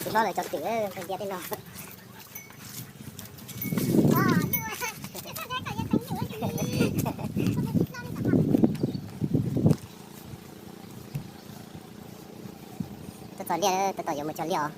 Tsis hlob lawv cov twm ntiav tej no. Tuaj txog liaj, tab tom yuav mus cog liaj os.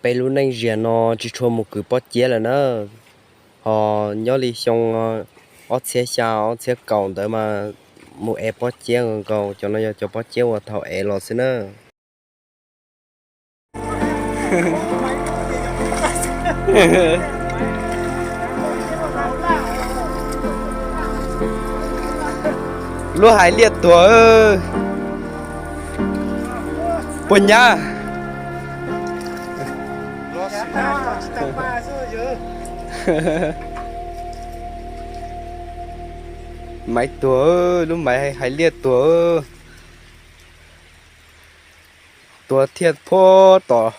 Peb lub neej ziag no tsis tshua mus kwv pob ciab lawm na. Ho nyob li xyoo ob txhiab xya ob txhiab kaum ntawd mas mus ev pob ciab nkaus nkaus, cov no yog cov pob ciab uas thaum ev los xwb na. Lub hais liaj tuag puas nyab. Maiv tuag, lub maiv hais liaj tuag. Tuag thiaj puab tom,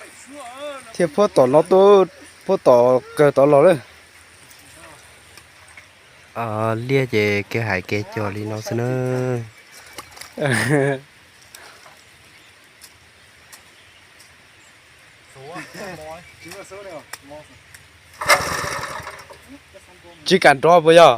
thiaj puab tom no tuaj, puab tom kawg tod los lawm. Liaj ces kev hais kev cog li no xwb na. Tsis kam nrov puas yog?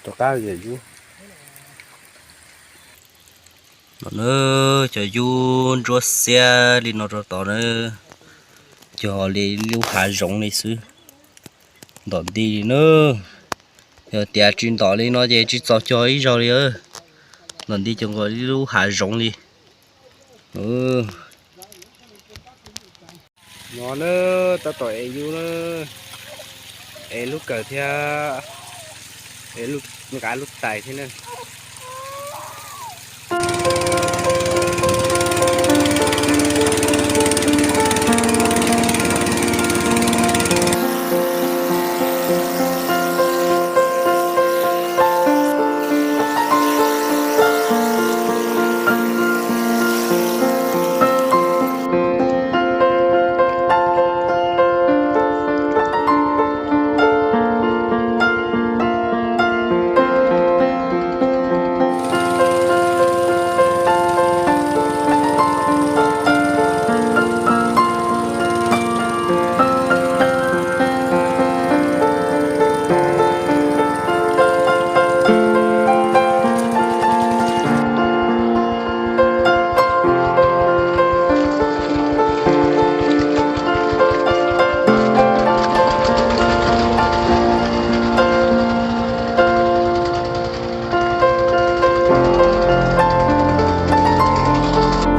Rov qab yawm yub. No na, cov yub ntsuab xiab li no rau tod na, cog li lub hav zoov li xwb. Ntom nti li na, yog tias tsis ntom li no ces tsis txaus cog ib zaug li. Ntom nti cog nkaus li lub hav zoov li. No na, tab tom ev yub na, ev lub kawm thiab, ev nqa lub tais thiab na.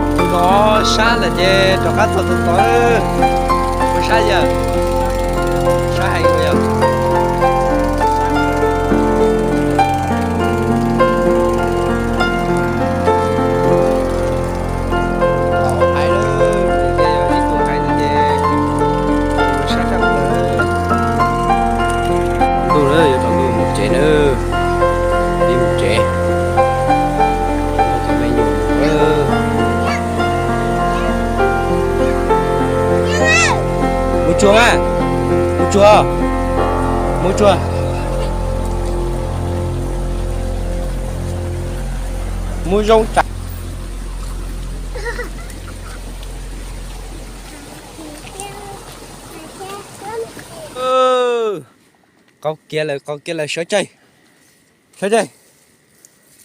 Tus no sab lawm ces rov qab txog tus tod. Ua sab yawg, sab heev yog. Hais lawm, ces yog ib tug hais ces sab sab. Ntuj na, yuav tsaus ntuj mus tsev na, peb mus tsev. Mus tsuag mas, mus tsuag, mus tsuag, mus zoo tsav. Qaug kiag lawm, qaug kiag lawm, sawv tsees, sawv tsees,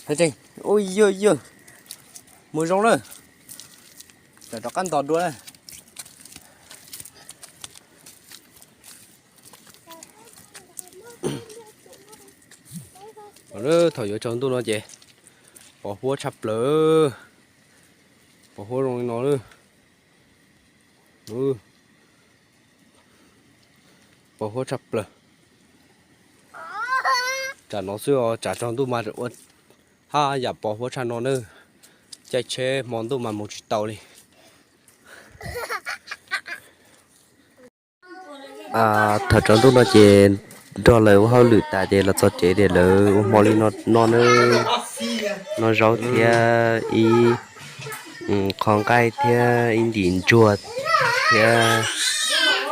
sawv tsees. Ui yog yog, mus zoo na, rov qab ntos dua na. Thaum yuav tsaus ntuj no ces pos huab tshaj plaws, pos huab zoo li no lawm. Pos huab tshaj plaws. Tsam no xwb os, tsam tsaus ntuj mas ua haj yam pos huab tshaj no na. Caij tsheb hmo ntuj mas mus tsis tau li. Thaum tsaus ntuj no ces nrog lawv ua hauj lwm tas ces los txog tsev ces lawv ua hmo li no no na, noj zaub thiab ib qho nqaij thiab ib ntim ntsuag thiab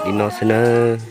li no xwb nawb.